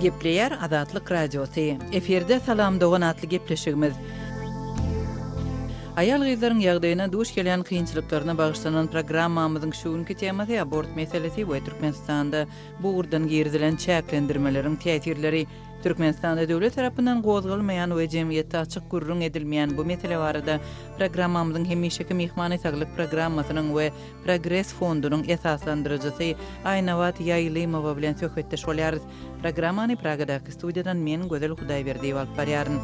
Gepleýär Azatlyk Radiosy. Efirde Salam dogan atly gepleşigimiz. Aýal-gyzlaryň ýagdaýyna duş gelýän kynçylyklaryna bagyşlanan programmamyzyň şu günki temasy abort meselesi we Türkmenistanda bu ugurdan girizilen çäklendirmeleriň täsirleri. Türkmenistanda döwlet tarapyndan gozgalmaýan we jemgyýetde açyk gürrüň edilmeýän bu mesele barada programmamyzyň hemişeki myhmany Saglyk programmasynyň we Progres fondunyň esaslandyryjysy Aýnabat Ýaýlymowa bilen söhbetdeş bolýarys. Programmany Pragadaky studiýadan men, Gözel Hudaýberdiýewa alyp barýaryn.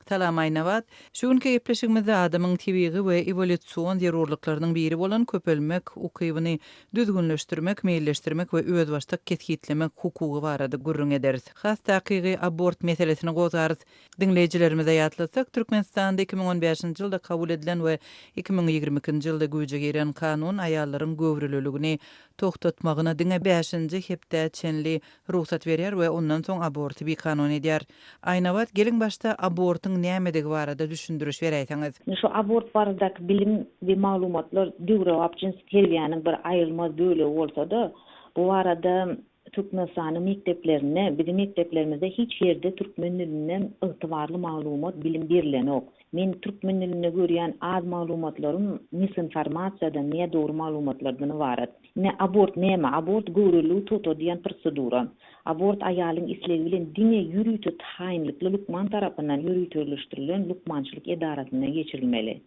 Salam Aýnabat! Şu günki gepleşigimizde adamyň tebigy we ewolýusion zerurlyklarynyň biri bolan köpelmek ukybyny düzgünleşdirmek, meýilleşdirmek we özbaşdak kesgitlemek hukugy barada gürrüň ederis. Has takygy, abort meselesini gozgarys. Diňleýjilerimize ýatlatsak, Türkmenistanda 2015-nji ýylda kabul edilen we 2022-nji ýylda güýje giren kanun aýallaryň göwreliligini togtatmagyna diňe bäşinji hepdä çenli rugsat berýär we ondan soň aborty bikanun edýär. Aýnabat, geliň başda abortyň nämedigi barada düşündiriş beräýseňiz. Indi şu abort baradaky bilim we maglumatlar döwrebap jyns terbiýäniň bir aýrylmaz bölegi bolsa-da, bu barada Türkmenistanyň mekdeplerinde, biziň mekdeplerimizde hiç ýerde türkmen dilinde ygtybarly maglumat, bilim berilenok. Men türkmen dilinde görýän az maglumatlarym misinformasiýadan, nädogry maglumatlardan ybarat. Ine, abort näme? Abort göwreliligi togtadýan prosedura. Abort aýalyň islegi bilen diňe ýörite taýynlykly lukman tarapyndan ýöriteleşdirilen lukmançylyk edarasynda geçirilmeli.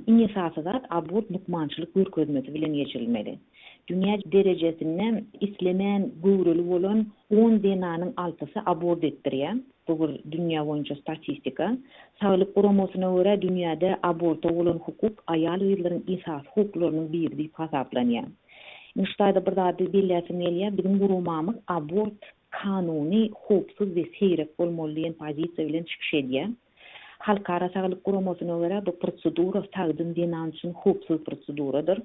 Iň esasy zat, abort lukmançylyk görkezmesi bilen geçirilmeli. Dünýä derejesinde islemän göwreli bolan on zenanyň altysy abort etdirýär. Bu bir dünýä boýunça statistika. Saglyk guramasyna görä, dünýäde aborta bolan hukuk aýal-gyzlaryň esasy hukuklarynyň biri diýip hasaplanýar. Indi şu taýda bir zady belläsim gelýär, biziň guramamyz abort kanuny, howpsuz we seýrek bolmaly diýen pozisiýa bilen çykyş edýär. Halkara saglyk guramasyna görä, bu prosedura sagdyn zenan üçin howpsuz proseduradyr.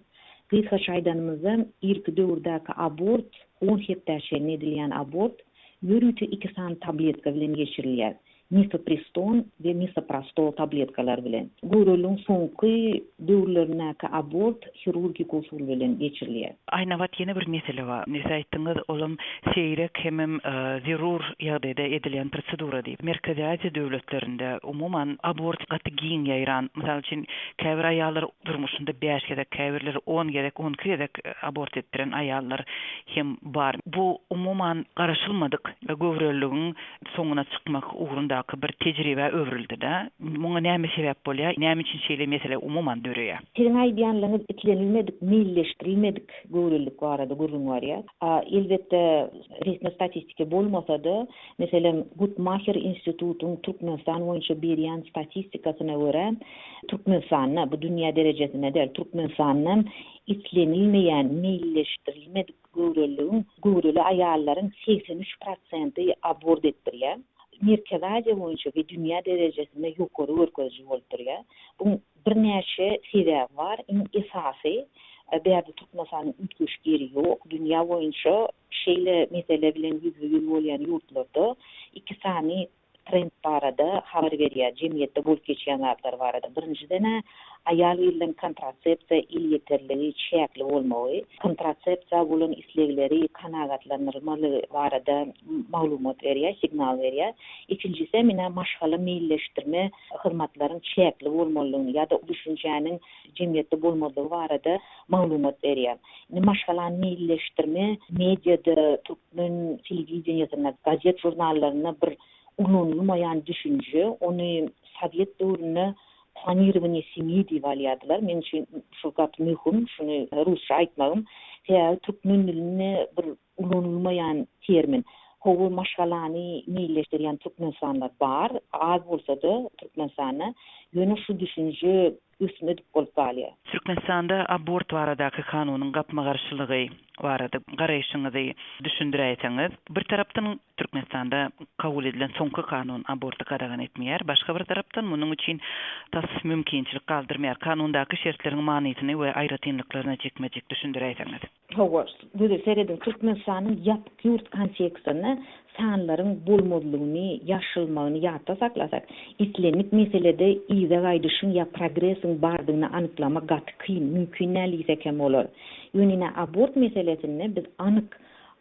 Gysgaça aýdanymyzda, irki döwürdäki abort, on hepdä çenli edilýän abort, ýörite iki sany tabletka bilen geçirilýär, mifepriston we misoprostol tabletkalary bilen. Göwreliligiň soňky döwürlerindäki abort hirurgik usul bilen geçirilýär. Aýnabat ýene bir mesele bar. Siz aýtdyňyz, olam seýrek hemem zerur ýagdaýda edilýän prosedura diýip. Merkezi Aziýa döwletlerinde umuman abort gaty giň ýaýran. Mysal üçin, käbir aýallar durmuşynda bäş gezek, käbirleri on gezek, on iki gezek abort etdiren aýallar hem bar. Bu umuman garaşylmadyk göwreliligiň soňuna çykmak ugrundaky bir tejribä öwrüldi-de. Muňa näme sebäp bolýar? Näme üçin şeýle mesele umuman döreýär? Siziň aýdýanlaryňyz islenilmedik, meýilleşdirilmedik göwrelilik barada gürrüň barýar. Elbetde, resmi statistika bolmasa-da, meselem, Gutmaher institutyň Türkmenistan boýunça berýän statistikasyna görä, Türkmenistanda, bu dünýä derejesinde däl, Türkmenistanda islenilmeýän, meýilleşdirilmedik Göwreliligiň göwreli aýallaryň 83 prosenti abort etdirýär. Merkezi Aziýa boýunça we dünýä derejesinde ýokary görkeziji bolup durýar. Buň birnäçe sebäbi bar. Iň esasy, bärde Türkmenistanyň üýtgeşik ýeri ýok. Dünýä boýunça şeýle mesele bilen ýüzbe-ýüz bolýan ýurtlarda iki sany trend barada habar berýär, jemgyýetde bolup geçýän zatlar barada. Birinjiden-ä, aýal-gyzlaryň kontrasepsiýa elýeterligi çäkli bolmagy, kontrasepsiýa bolan islegleri kanagatlandyrylmalygy barada maglumat berýär, signal berýär. Ikinjisem, ine, maşgala meýilleşdirme hyzmatlaryň çäkli bolmalydygyny ýa-da düşünjäniň jemgyýetde bolmazlygy barada maglumat berýär. Indi maşgalany meýilleşdirme mediada, türkmen telewideniýesinde, gazet-žurnallarynda bir ulanylmaýan düşünje. Ony sowet döwründe planirowaniýe semýi diýip alýardylar. Meň üçin şu gaty möhüm, şuny rusça aýtmagym. Sebäbi türkmen dilinde bir ulanylmaýan termin. Hawa, maşgalany meýilleşdirýän türkmenistanlylar bar, az bolsa-da Türkmenistanda. Ýöne şu düşünje ösmedik bolup galýar. Türkmenistanda abort baradaky kanunyň gapma-garşylygy barada garaýşyňyzy düşündiräýseňiz. Bir tarapdan. Türkmenistanda kabul edilen soňky kanun aborty gadagan etmeýär. Başga bir tarapdan, munuň üçin tas mümkinçilik galdyrmaýar. Kanundaky şertleriň manysyny we aýratynlyklaryny jikme-jik düşündiräýseňiz. Hawa, gözel serediň, Türkmenistanyň ýapyk ýurt kontekstinde sanlaryň bolmazlygyny, ýaşyrylmagyny ýatda saklasak, islendik meselede yza gaýdyşyň ýa progresiň bardygyny anyklamak gaty kyn, mümkin däl diýsek hem bolar. Ýöne ine abort meselesinde biz anyk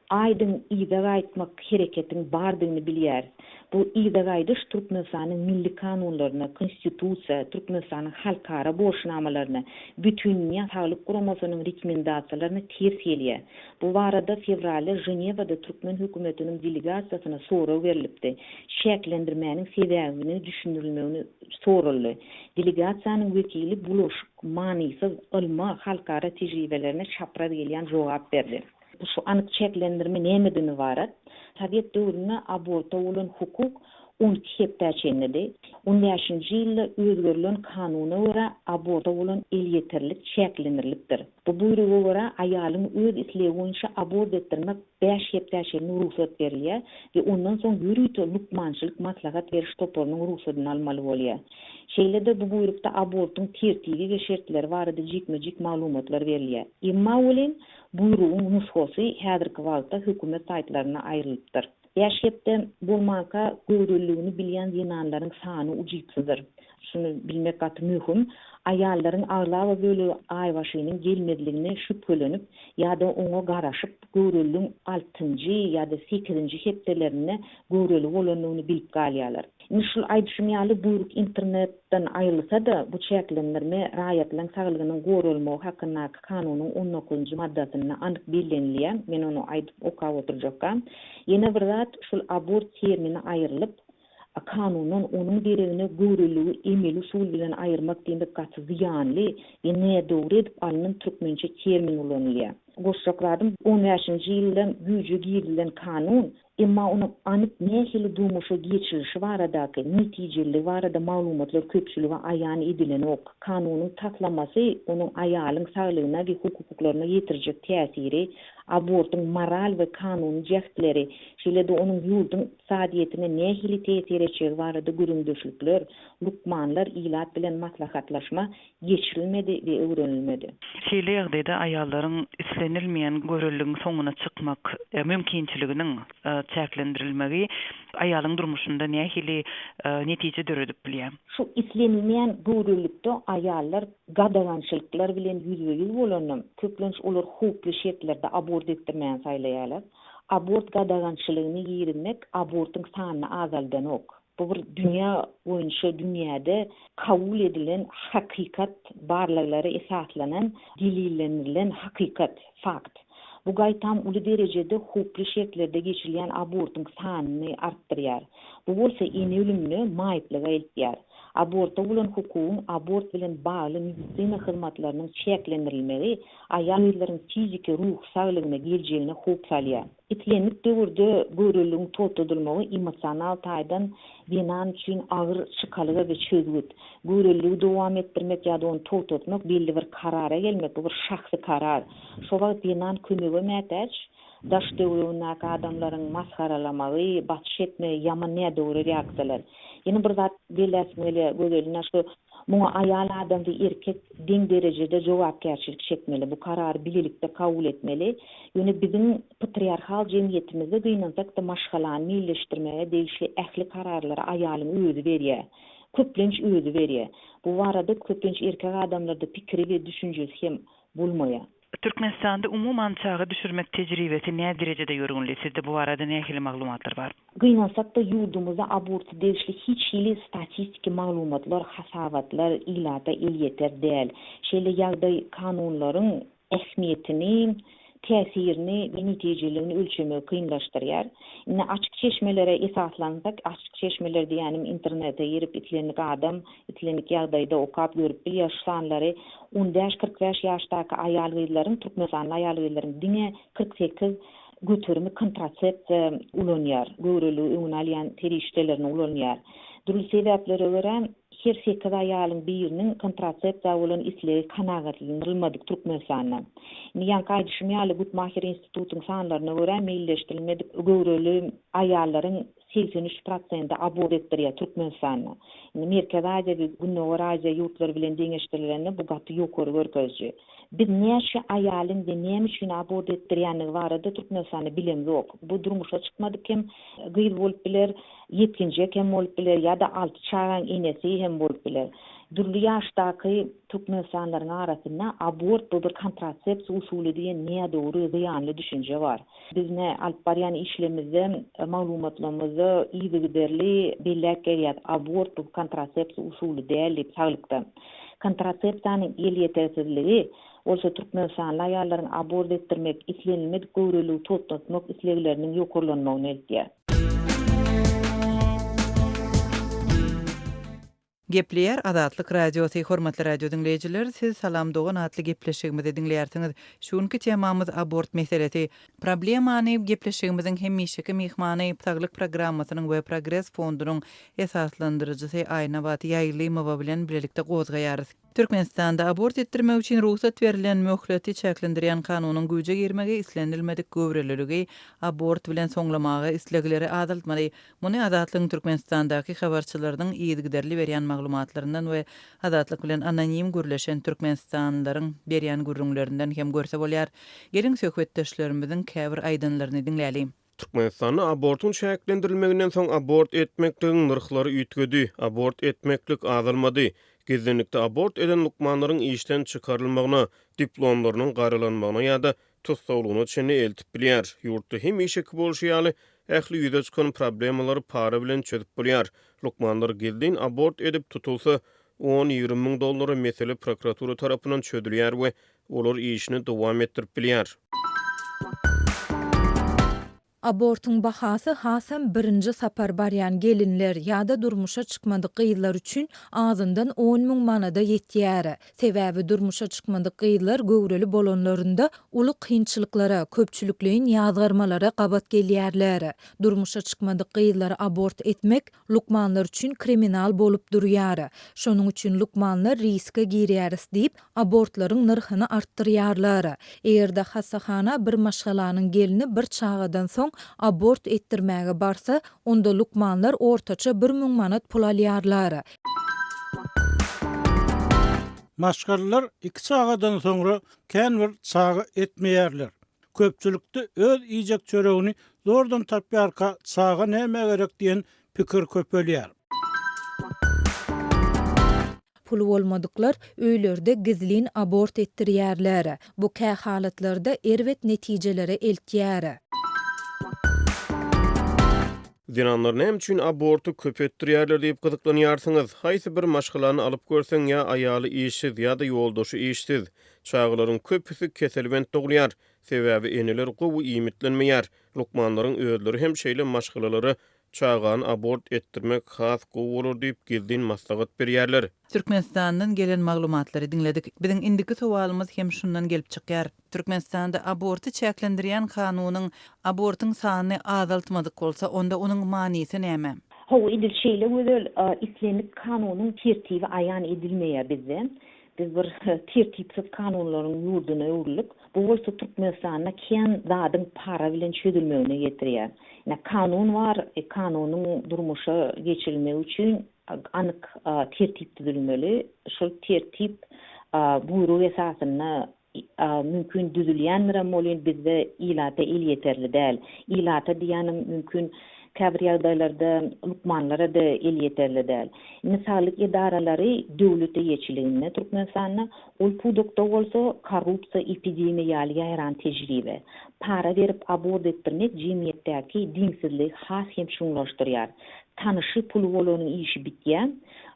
Aýdyň yza gaýtmak hereketiň bardygyny bilýäris. Bu yza gaýdyş Türkmenistanyň milli kanunlaryna, Konstitusiýa, Türkmenistanyň halkara borçnamalaryna, Bütindünýä saglyk guramasynyň rekomendasiýalaryna ters gelýär. Bu barada fewralda Ženewada türkmen hökümetiniň delegasiýasyna sorag berlipdi. Çäklendirmäniň sebäbini düşündirilmegini soraldy. Delegasiýanyň wekili bulaşyk, manysyz, ylma, halkara tejribelerine çapraz gelýän jogap berdi. Şu anyk çäklendirme nämeden ybarat? Sowet döwründe aborta bolan hukuk 12 hepdä çenlidi. On bäşinji ýylda özgerilen kanuna görä aborta bolan elýeterlik çäklendirilipdir. Bu buýruga görä aýalyň öz islegi boýunça abort etdirmek bäş hepdä çenli rugsat berilýär we ondan soň ýörite lukmançylyk maslahat beriş toparynyň rugsadyny almaly bolýar. Şeýle-de bu buýrukda abortyň tertibi we şertleri barada jikme-jik maglumatlar berilýär. Emma welin, Buýrugyň nusgasy häzirki wagtda hökümet saýtlarynda aýrylypdyr. Bäş hepde bolmanka göwreliligini bilýän zenanlaryň sany ujypsyzdyr. Şuny bilmek gaty möhüm, aýallaryň aglaba bölegi aýbaşynyň gelmezligine şübhelenip ýa-da oňa garaşyp, göwreliligiň altynjy ýa-da sekizinji hepdelerinde göwreli bolandygyny bilip galýarlar. Indi şul aýdyşym ýaly buýruk internetden aýrylsa-da, bu çäklendirme raýatlaryň saglygynyň goralmagy hakyndaky kanunyň on dokuzynjy maddasynda anyk bellenilýär. Men ony aýdyp okap oturjakka. Ýene bir zat, şul abort termini aýrylyp, kanundan onuň deregine göwreliligi emeli usul bilen aýyrmak diýmek gaty zyýanly we nädogry edip alnan türkmençe termin ulanylýar. Goşjak zadym, on bäşinji ýylda güýje girizilen kanun Emma onuň anyk nähili durmuşa geçirilişi baradaky, netijeliligi barada maglumatlar köpçülige aýan edilenok. Kanunyň taslamasy onuň aýalyň saglygyna we hukuklaryna ýetirjek täsiri, abortyň moral we kanuny jähtleri, şeýle-de onuň ýurduň ykdysadyýetine nähili täsir etjegi barada gürrüňdeşlikler, lukmanlar, ilat bilen maslahatlaşma geçirilmedi we öwrenilmedi. Şeýle ýagdaýda aýallaryň islenilmeýän görelligiň soňuna çykmak mümkinçiliginiň çäklendirilmegi aýalyň durmuşynda nähili netije döredip bilýär? Şu islenilmeýän göwrelilikde aýallar gadagançylyklar bilen ýüzbe-ýüz bolanda, köplenç olar howply şertlerde abort etdirmäni saýlaýarlar. Abort gadagançylygyny girizmek abortyň sanyny azaldanok. Bu bir dünýä boýunça dünýäde kabul edilen hakykat, barlaglara esaslanan, delillendirilen hakykat, fakt. Bu gaýtam uly derejede howply şertlerde geçirilýän abortyň sanyny artdyrýar. Bu bolsa ene ölümine, maýyplyga eltýär. Aborta bolan hukugyň abort bilen bagly medisina hyzmatlarynyň çäklendirilmegi aýal-gyzlaryň fiziki, ruhy saglygyna, geljegine howp salýar. Islendik döwürde göwreliligiň togtadylmagy emosional taýdan zenan üçin agyr çykalga we çözgüt. Göwreliligi dowam etdirmek ýa-da ony togtatmak belli bir karara gelmek, bu bir şahsy karar. Şo wagt zenan kömege mätäç, daş-töweregindäki adamlaryň masgaralamagy, basyş etmegi ýaman nädogry reaksiýalar. Ýene bir zat belläsim gelýär Gözel, ine şu Muňa aýal adam we erkek deň derejede jogapkärçilik çekmeli, bu karary bilelikde kabul etmeli. Ýöne biziň patriarhal jemgyýetimizde gynansak-da maşgalany meýilleşdirmäge degişli ähli kararlary aýalyň özi berýär. Köplenç özi berýär. Bu barada köplenç erkek adamlarda pikiri we düşünjesi hem bolmaýar. Türkmenistanda umuman çaga düşürmek tejribesi nä derejede ýörgünli? Sizde bu barada nähili maglumatlar bar? Gynansak-da, ýurdumyzda aborta degişli hiç hili statistiki maglumatlar, hasabatlar ilata elýeter däl. Şeýle ýagdaý kanunlaryň ähmiýetini, täsirini we netijeligini ölçemegi kynlaşdyrýar. Indi açyk çeşmelere esaslansak, açyk çeşmeler diýýänim internete girip islendik adam islendik ýagdaýda okap görüp bilýär şu sanlary, on bäş-kyrk bäş ýaşdaky aýal-gyzlaryň, türkmenistanly aýal-gyzlaryň diňe 48 göterimi kontrasepsiýa ulanýar, göwreliligi öňüni alýan serişdelerini ulanýar. Dürli sebäplere görä, Her sekiz aýalyň biriniň kontrasepsiýa bolan islegi kanagatlandyrylmadyk Türkmenistanda. Indi ýaňky aýdyşym ýaly Gutmaher institutyň sanlaryna görä meýilleşdirilmedik göwreli aýallaryň 83 prosenti abort etdirýär Türkmenistanda. Indi Merkezi Aziýa we Gündogar Aziýa ýurtlary bilen deňeşdirilende bu gaty ýokary görkeziji. Biz näçe aýalyň we näme üçin abort etdirýändigi barada Türkmenistanda bilemzok. Bu durmuşa çykmadyk hem gyz bolup biler, ýetginjek hem bolup biler ýa-da alty çagaň enesi hem bolup biler. Dürli ýaşdaky türkmenistanlylaryň arasynda abort bu bir kontrasepsiýa usuly diýen nädogry, zyýanly düşünje bar. Biz ine alyp barýan işlerimizde, maglumatlarymyzda yzygiderli belläp gelýäris, abort bu kontrasepsiýa usuly däl diýip saglykda. Kontrasepsiýanyň elýetersizligi bolsa türkmenistanly aýallaryň abort etdirmek, islenilmedik göwreliligi togtatmak islegleriniň ýokarlanmagyna eltýär. Gepleýär Azatlyk Radiosy, Hormatly radio diňleýjiler, siz Salam dogan atly gepleşigimizi diňleýärsiňiz. Şu günki temamyz abort meselesi. Problemany gepleşigimiziň hemişeki myhmany, Saglyk programmasynyň we Progres fondunyň esaslandyryjysy Aýnabat Ýaýlymowa bilen bilelikde gozgaýarys. Türkmenistanda abort etdirmek üçin rugsat berlen möhleti çäklendirýän kanunyň güýje girmegi islenilmedik göwreliligi abort bilen soňlamaga islegleri azaltmaly. Muny Azatlygyň Türkmenistandaky habarçylarynyň yzygiderli berýän maglumatlaryndan we Azatlyk bilen anonim gürleşen türkmenistanlylaryň berýän gürrüňlerinden hem görse bolýar. Geliň söhbetdeşlerimiziň käbir aýdanlaryny diňläliň. Türkmenistanda abortyň çäklendirilmeginden soň abort etmekligiň nyrhlary üýtgedi, abort etmeklik azalmady. Gizlinlikde abort eden lukmanlaryň işden çykarylmagyna, diplomlarynyň garalanmagyna ýa-da tussaglygyna çenli eltip bilýär. Ýurtda hemişeki bolşy ýaly, ähli ýüze çykan problemalary para bilen çözüp bolýar. Lukmanlar gizlin abort edip tutulsa, on-ýigrimi müň dollara mesele prokuratura tarapyndan çözülýär we olar işini dowam etdirip bilýär. Abortyň bahasy hasam birinji sapar barýan gelinler ýa-da durmuşa çykmadyk gyzlar üçin azyndan on müň manada ýetýär. Sebäbi durmuşa çykmadyk gyzlar göwreli bolanlarynda uly kynçylyklara, köpçülikleýin ýazgarmalara gabat gelýärler. Durmuşa çykmadyk gyzlary abort etmek lukmanlar üçin kriminal bolup durýar. Şonuň üçin lukmanlar riske girýäris diýip, abortlaryň nyrhyny artdyrýarlar. Eger-de hassahana bir maşgalanyň gelni bir çagadan soň abort etdirmäge barsa, onda lukmanlar ortaça 1000 manat pul alýarlar. Maşgalalar iki çagadan soňra kän bir çaga etmeýärler. Köpçülikde öz iýjek çöregini zordan tapýarka çaga nämä gerek diýen pikir köpelýär. Puly bolmadyklar öýlerde gizlin abort etdirýärler. Bu kä halatlarda erbet netijelere eltýär. Zenanlar näme üçin aborty köp etdirýärler diýip gyzyklanýarsyňyz. Haýsy bir maşgalany alyp görseň ýa aýaly işsiz ýa-da ýoldaşy işsiz. Çagalaryň köpüsi keselbent dogulýar. Sebäbi eneler gowy iýmitlenmeýär. Lukmanlaryň özleri hem şeýle maşgalalara çagany abort etdirmek has gowy bolar diýip gizlin maslahat berýärler. Türkmenistandan gelen maglumatlary diňledik. Biziň indiki sowalymyz hem şundan gelip çykýar. Türkmenistanda aborty çäklendirýän kanunyň abortyň sanyny azaltmadyk bolsa, onda onuň manysy näme? Hawa, edil şeýle gözel, islendik kanunyň tertibi aýan edilmeýär bizde. Biz bir tertipsiz kanunlaryň ýurduna öwrüldik. Bu bolsa Türkmenistanda kän zadyň para bilen çözülmegine getirýär. Ine, kanun bar, kanunyň durmuşa geçirilmegi üçin anyk tertip düzülmeli. Şol tertip buýruk esasynda mümkin düzülýändirem welin bizde ilata elýeterli däl. Ilata diýýänim mümkin käbir ýagdaýlarda lukmanlara-da elýeterli däl. Indi saglyk edaralary döwlet eýeçiliginde Türkmenistanda, ol pudakda bolsa korrupsiýa epidemiýa ýaly ýaýran tejribe. Para berip abort etdirmek jemgyýetdäki deňsizligi has hem çuňlaşdyrýar. Tanyşy puly bolanyň işi bitýär.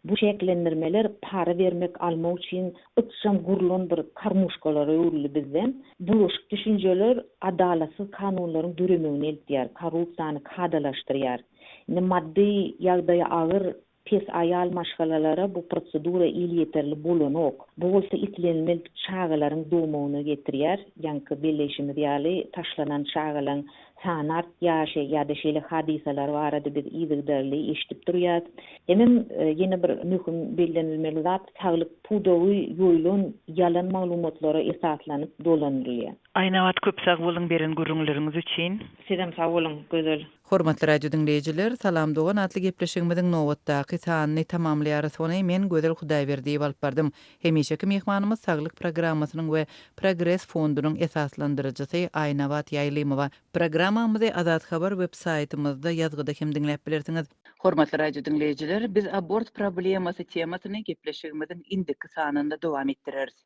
Bu çäklendirmeler para bermek almak üçin ykjam gurlan bir karmuşkalara öwrüldi bizde. Bulaşyk düşünjeler adalatsyz kanunlaryň döremegine eltýär, korrupsiýany kadalaşdyrýar. Indi maddy ýagdaýy agyr, pes aýal maşgalalara bu prosedura elýeterli bolanok. Bu bolsa islenilmedik çagalaryň dogmagyna getirýär. Ýaňky belleýşimiz ýaly, taşlanan çagalaň. Sany artýar, ýa-da şeýle hadysalar barada biz yzygiderli eşidip durýas. Hemem ýene bir möhüm bellenilmeli zat, saglyk pudagy ýoýulan ýalan maglumatlara esaslanyp dolandyrylýar. Aýnabat köp sag boluň beren gürrüňleriňiz üçin. Sizem sag boluň, Gözel. Hormatly radio diňleýjiler, Salam dogan atly gepleşigimiziň nobatdaky sanyny tamamlaýarys. Ony men Gözel Hudaýberdiýewa alyp bardym. Hemişeki myhmanymyz Saglyk programmasynyň we Progres fondunyň esaslandyryjysy Aýnabat Ýaýlymowa. Programmamyzy Azat Habar web saýtymyzda ýazgyda hem diňläp bilersiňiz. Hormatly radio diňleýjiler, biz abort problemasy temasyny gepleşigimiziň indiki sanynda dowam etdireris.